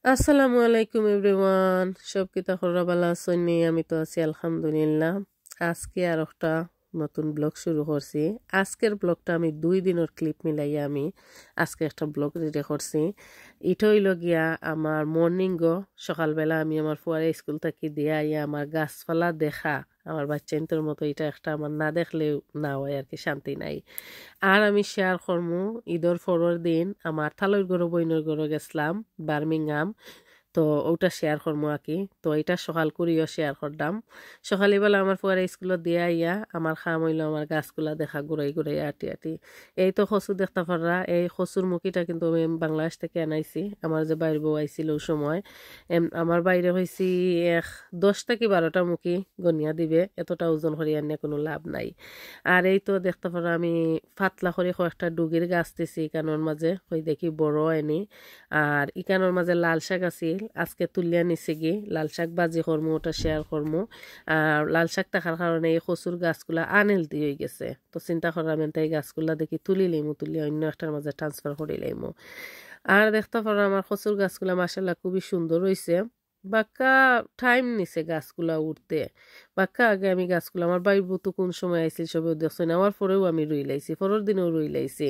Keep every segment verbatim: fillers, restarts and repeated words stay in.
আসসালামু আলাইকুম এভরিওয়ান, সব কিতা খবর? ভালা আছইন নি? আমি তো আছি আলহামদুলিল্লাহ। আজকে আর একটা নতুন ব্লগ শুরু করছি। আজকের ব্লগটা আমি দুই দিনর ক্লিপ মিলাইয়া আমি আজকে একটা ব্লগ রেডি করছি। ইটা অইল গিয়া আমার মর্নিং গো, সকালবেলা আমি আমার ফুয়ারে স্কুল থাকি দিয়া আইয়া আমার গাছপালা দেখা, আমার বাচ্চাইন্তর মতো ইটা একটা আমার না দেখলেও না হয় আর কি, শান্তি নাই। আর আমি শেয়ার করমু, ঈদর পরর দিন আমার তালইর ঘরো বইনর ঘরো গেছলাম বার্মিংহাম, তো ওটা শেয়ার করমু আর কি। তো এটা সকাল করিও শেয়ার করলাম। সকালবেলা আমার ফুয়ারে স্কুলো দিয়া আইয়া আমার কাম অইল আমার গাছগুলা দেখা, ঘুরাই ঘুরাই আটি আটি। এই তো কচু দেখতা পাররা, এই কচুর মুখিটা কিন্তু আমি বাংলাদেশ থাকি আনাইছি। আমার যে বাইর বউ আইছিল ওই সময়, এম, আমার বাইরে কইছি এক দশ থাকি বারোটা মুখি গনিয়া দিবে, এতটা ওজন করি আনিয়া কোনো লাভ নাই। আর এই তো দেখতা পাররা আমি পাতলা করি কয়েকটা ডুগির গাছ দিছি ইকানোর মাঝে, কই দেখি বড় অয়নি। আর ইকানোর মাঝে লাল শাক আছিল, আজকে তুলিয়া নিছি গি, লাল শাক ভাজি করমু, ওটা শেয়ার করমু। আর লাল শাক থাকার কারণে এই কচুর গাছগুলা আনহেলদি অই গেছে, তো চিন্তা করলাম এনতে এই গাছগুলা দেখি তুলি লইমু, তুলিয়া অন্য একটার মাঝে ট্রান্সফার করি লইমু। আর দেখতা পাররা আমার কচুর গাছগুলা মাশাআল্লাহ খুবই সুন্দর অইছে। বাক্কা টাইম নিছে গাছগুলা উঠতে। বাক্কা আগে আমি গাছগুলা, আমার বাইর বউ তো কোন সময় আইছিল সবেও দেখছইন, আমার পরেও আমি রুই লাইছি, পরর দিনেও রুই লাইছি।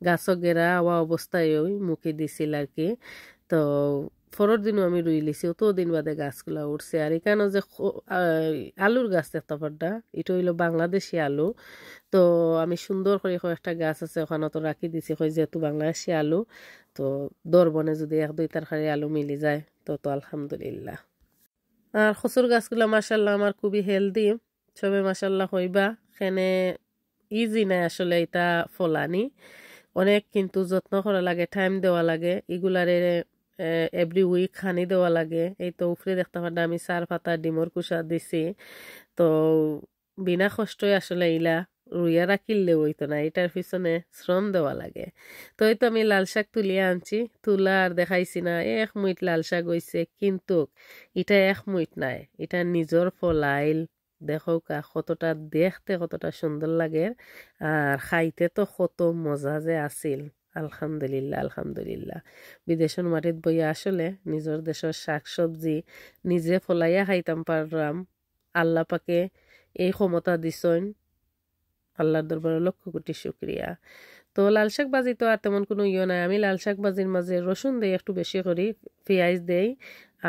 গাছও গেরা আওয়া অবস্থায় ওই মুখি দিছিল আর কি। তো পরর দিনও আমি রুই লিছি, অত দিন বাদে গাছগুলা উঠছে। আর ইকানো যে খ-, আহ, আলুর গাছ দেখতা পাররা, ইটা অইল বাংলাদেশি আলু। তো আমি সুন্দর করি কয়েকটা গাছ আছে ওখানো তো রাখি দিছি, কই যেহেতু বাংলাদেশি আলু, তো দরবনে যদি এক দুই তরকারি আলু মিলি যায় তো, তো আলহামদুলিল্লাহ। আর কচুর গাছগুলা মাশাআল্লাহ আমার খুবই হেলদি, সবে মাশাআল্লাহ কইবা। কেনে ইজি নায় আসলে ইটা ফলানি, অনেক কিন্তু যত্ন করা লাগে, টাইম দেওয়া লাগে। ইগুলারে, এ, এভরি উইক খানি দেওয়া লাগে। এই তো উপরে দেখতা পাররা আমি চার পাতা ডিমর কুষা দিছি। তো বিনা কষ্টে আসলে ইলা রুইয়া রাখিলে অইতো না, ইটার পিছনে শ্রম দেওয়া লাগে। তো এই তো আমি লাল শাক তুলিয়া আনছি, তুলা আর দেখাইছি না, এক মুইট লাল শাক অইছে, কিন্তু ইটা এক মুইট নায়, ইটা নিজর ফলাইল। দেখউক্কা কতটা দেখতে কতটা সুন্দর লাগে, আর খাইতে তো কত মজা যে আছিল। আলহামদুলিল্লাহ, আলহামদুলিল্লাহ। বিদেশর মাটিত বইয়া আসলে নিজর দেশর শাক সবজি নিজে ফলাইয়া খাইতাম পাররাম। আল্লাহ পাকে এই ক্ষমতা দিছইন, আল্লাহর দরবারে লক্ষ কোটি শুকরিয়া। তো লাল শাক ভাজি তো আর তেমন কোনো ইয়ে নাই, আমি লাল শাক ভাজির মাঝে রসুন দেই একটু বেশি করি, পিয়াজ দেই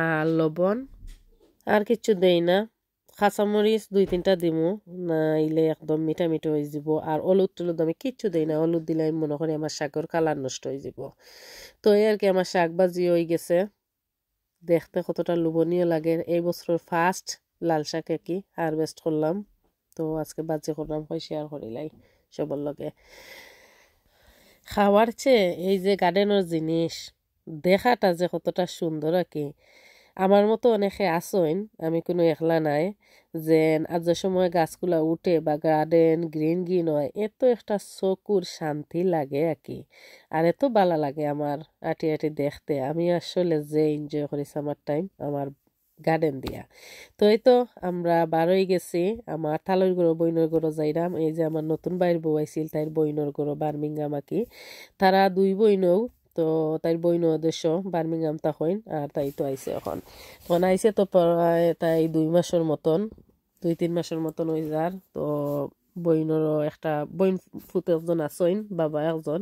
আর লবণ, আর কিচ্ছু দেই না। কাঁচামরিচ দুই তিনটা দিমু, নাইলে একদম মিঠা মিঠা অই যিবো। আর হলুদ টলুদ আমি কিচ্ছু দেই না, হলুদ দিলে আমি মনে করি আমার শাকর কালার নষ্ট অই যিবো। তো এই আর কি, আমার শাক ভাজি অই গেছে। দেখতে কতটা লোভনীয় লাগে। এই বছরর ফার্স্ট লাল শাক আর কি হারভেস্ট করলাম, তো আজকে ভাজি করলাম, হয় শেয়ার করিলাই সবর লগে। খাওয়ার চেয়ে এই যে গার্ডেনর জিনিস দেখাটা যে কতটা সুন্দর আর কি। আমার মতো অনেকে আছইন, আমি কোনো একলা নাই, যেন আর যে সময় গাছগুলা উঠে বা গার্ডেন গ্রিন গ্রিন হয়, এত একটা চকুর শান্তি লাগে আর কি, আর এত ভালা লাগে আমার আটি আটি দেখতে। আমি আসলে যে এনজয় করি সামার টাইম আমার গার্ডেন দিয়া। তো এই তো আমরা বার অই গেছি, আমার তালইর ঘরো বইনর ঘরো যাইরাম। এই যে আমার নতুন বাইর বউ আইছিল, তাইর বইনর ঘরো বার্মিংহাম আর কি। তারা দুই বইনও, তো তাইর বইনও দেশো বার্মিংহাম থাকইন, আর তাই তো আইছে এখন। তখন আইছে তো প্রায় তাই দুই মাসর মতন, দুই তিন মাসর মতন অই যার। তো বইনরও একটা বইন ফুত একজন আছইন, বাবা একজন,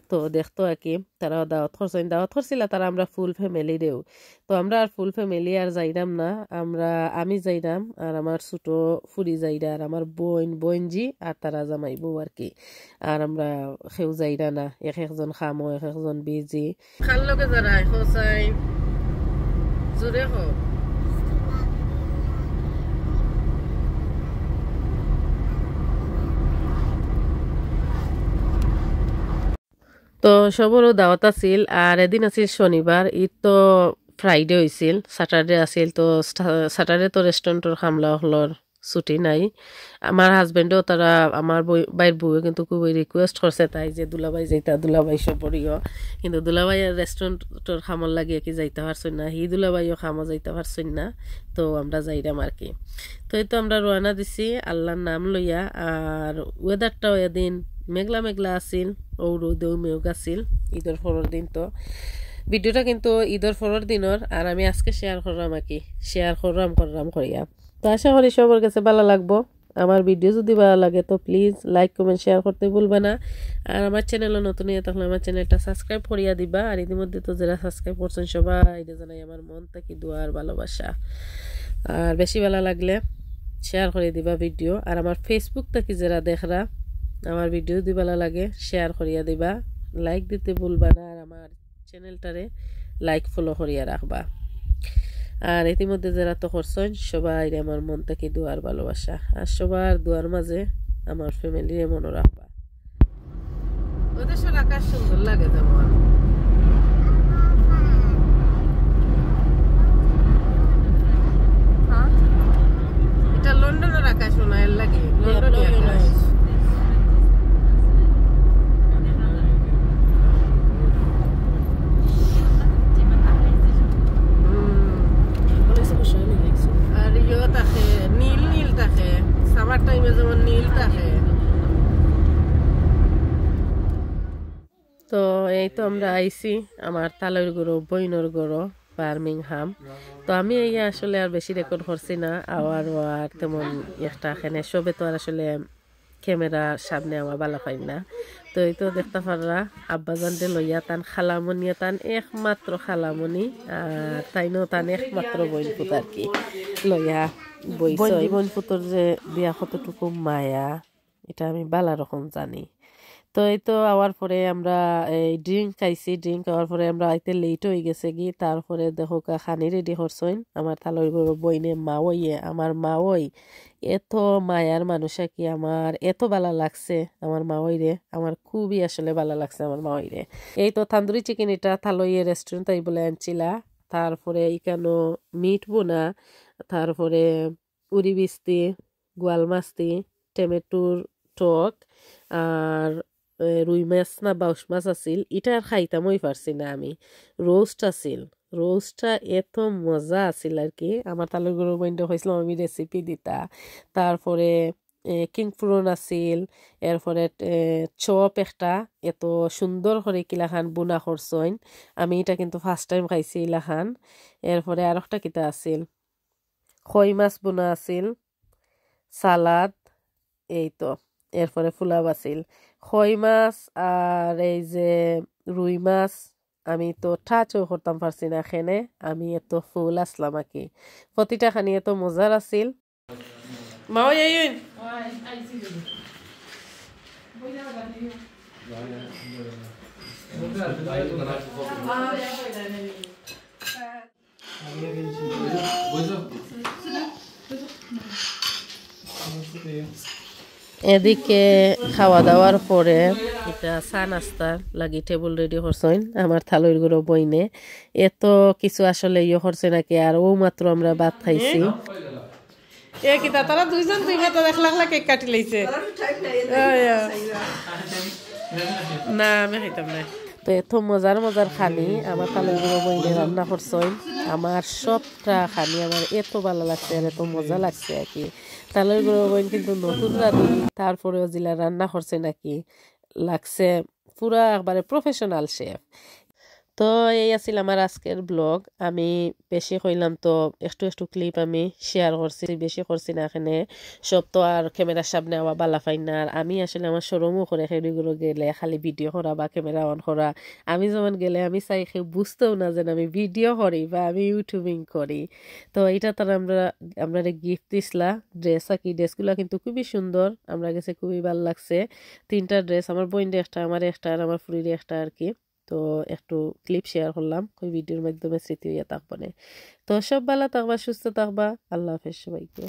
তো দেখতো আর কি, তারাও দাওয়াত করছইন, দাওয়াত করছিলা তারা আমরা ফুল ফ্যামিলিরেও। তো আমরা আর ফুল ফ্যামিলি আর যাইরাম না, আমরা, আমি যাইরাম আর আমার ছোট ফুরি যাইরা আর আমার বইন, বইনজি আর তারা জামাই বউ আর কি। আর আমরা কেউ যাইরা না, এক একজন কামো, এক একজন বিজি। কার লগে যারা হোসাই জুরে হো। তো সবরও দাওয়াত আছিল, আর এদিন আছিল শনিবার, ঈদ তো ফ্রাইডে অইছিল, স্যাটারডে আছিল। তো স্টা-, স্যাটারডে তো রেস্টুরেন্টর কামলা অকলর ছুটি নাই। আমার হাজবেন্ডও তারা, আমার বই-, বাইর বউয়ে কিন্তু খুবই রিকোয়েস্ট করছে তাই যে দুলাভাই যাইতা, দুলাভাই সবরিও। কিন্তু দুলাভাই আর রেস্টুরেন্টর কামর লাগি আর কি যাইতা পারছইন না, হি দুলাভাইও কামো যাইতা পারছইন না। তো আমরা যাইরাম আর কি। তো এই তো আমরা রওয়ানা দিছি আল্লাহর নাম লইয়া। আর ওয়েদারটাও এদিন মেঘলা মেঘলা আছিল, ও রোদেও মেঘ আছিল ঈদর পরর দিন। তো ভিডিওটা কিন্তু ঈদর পরের দিনর, আর আমি আজকে শেয়ার করলাম আর কি, শেয়ার করলাম করলাম করিয়া। তো আশা করি সবার কাছে ভালা লাগবো। আমার ভিডিও যদি ভালা লাগে তো প্লিজ লাইক, কমেন্ট, শেয়ার করতে ভুলবা না। আর আমার চ্যানেলও নতুন অইয়া থাকলে আমার চ্যানেলটা সাবস্ক্রাইব করিয়া দিবা। আর ইতিমধ্যে তো যেরা সাবস্ক্রাইব করছেন সবাইরে জানাই আমার মন থাকি দোয়া আর ভালোবাসা। আর বেশি ভালা লাগলে শেয়ার করি দিবা ভিডিও। আর আমার Facebook থাকি যেরা দেখরা, আমার ভিডিও যদি ভালা লাগে শেয়ার করিয়া দিবা, লাইক দিতে ভুলবা না। আর আমার চ্যানেলটারে লাইক, ফলো করিয়া রাখবা। আর ইতিমধ্যে যেরা তো করছইন সবাইরে আমার মন থাকি দোয়ার ভালোবাসা, আর সবার দোয়ার মাঝে আমার ফ্যামিলিরে মনো রাখবা। ওদেশের আকাশ সুন্দর লাগে যেমন। হ্যাঁ? এটা লন্ডনের আকাশ মনে হয়, এর লাগি। লন্ডনি আকাশ। হুম। আর ইয়ো থাকে, নীল নীল থাকে। সামার টাইমে যেমন নীল থাকে। তো এই তো আমরা আইছি আমার তালইর ঘরো, বইনর ঘরো, বার্মিংহাম। তো আমি এই আসলে আর বেশি রেকর্ড করছি না, আওয়ার ওয়ার তেমন একটা এখানে সবে তো আর আসলে ক্যামেরার সামনে আমার ভালা পাইন না। তো এই তো দেখতা পাররা আব্বাজানরে লইয়া তান খালামণি, তান একমাত্র খালামণি, আর তাইনও তান একমাত্র বইন পুত আর কি লইয়া বইছইন। বইন পুতর যে দিয়া কতটুকু মায়া, এটা আমি ভালা রকম জানি। তো এই তো আওয়ার পরে আমরা এই ড্রিঙ্ক খাইছি, ড্রিঙ্ক খাওয়ার পরে আমরা আইতে লেট অই গেছে গি। তারপরে দেখো কা খানি রেডি করছইন আমার তালইর ঘরো বইনে, মাওইয়ে, আমার মাওই এত মায়ার মানুষ আর কি, আমার এত ভালা লাগছে আমার মাওইরে, আমার খুবই আসলে ভালা লাগছে আমার মাওইরে। এই তো তান্দুরি চিকেন, এটা তালইয়ে রেস্টুরেন্ট তাই বলে আনছিলা। তারপরে ইকানো মিট বোনা, তারপরে উরি বিস্তি, গোয়াল মাস্তি, টমেটোর টক, আর এ, রুই মাছ না বাউশ মাছ আছিল, ইটা আর খাইতামই পারছি না আমি। রোস্ট আছিল, রোস্টটা এত মজা আছিল আর কি। আমার তালইর ঘরর বইনরে কইছিলাম আমি রেসিপি দিতা। তারপরে এ, কিং পুরন আছিল, এরপরে এ, চপ একটা এত সুন্দর করে কিলাখান বুনা করছইন। আমি এটা কিন্তু ফার্স্ট টাইম খাইছি ইলাখান। এরপরে আর একটা কিতা আছিল, খই মাছ বুনা আছিল, সালাদ, এই তো। এরপরে ফুলাব আছিল। খই মাছ আর এই যে রুই মাছ, আমি তো টাচও করতাম পারছি না এখানে, আমি এত ফুল আসলাম আর কি। প্রতিটা খানি এত মজার আছিল। মাও এই ওই। এদিকে খাওয়া দাওয়ার পরে এটা চা নাস্তা লাগি টেবুল রেডি করছইন আমার তালইর ঘরর বইনে। এত কিছু আসলে ইয়ে করছে নাকি, আর ও মাত্র আমরা ভাত খাইছি। এ কিতা, তারা দুইজন দুই মাথা দেখলা দেখলা কেক কাটি লইছে। ওই, ওই। না, আমি খাইতাম না। তো এত মজার মজার খানি আমার তালইর ঘরর বইনে রান্না করছইন। আমার সবটা খানি আমার এত ভালা লাগছে আর এত মজা লাগছে আর কি। তালইর ঘরর বইন কিন্তু নতুন রাঁধুনি, তারপরেও যেলা রান্না করছে নাকি লাগছে পুরা একবারে প্রফেশনাল শেফ। তো এই আছিল আমার আজকের ব্লগ। আমি বেশি কইলাম তো, একটু একটু ক্লিপ আমি শেয়ার করছি, বেশি করছি না এখানে। সব তো আর ক্যামেরার সামনে আওয়া ভালা পাইন না। আর আমি আসলে আমার শরমও করে কেউর ঘরো গেলে খালি ভিডিও করা বা ক্যামেরা অন করা। আমি যেমন গেলে আমি চাই কেউ বুঝতেও না যেন আমি ভিডিও করি বা আমি ইউটিউবিং করি। তো এটা তারা আমরা, আমরারে গিফট দিছলা ড্রেস আর কি। ড্রেসগুলা কিন্তু খুবই সুন্দর, আমরার গেছে খুবই ভালা লাগছে। তিনটা ড্রেস, আমার বইনরে একটা, আমারে একটা আর আমার ফুরিরে একটা আর কি। তো একটু ক্লিপ শেয়ার করলাম, ওই ভিডিওর মাধ্যমে স্মৃতি অইয়া থাকবো নে। তো সব ভালা থাকবা, সুস্থ থাকবা, আল্লাহ হাফেজ সবাইকে।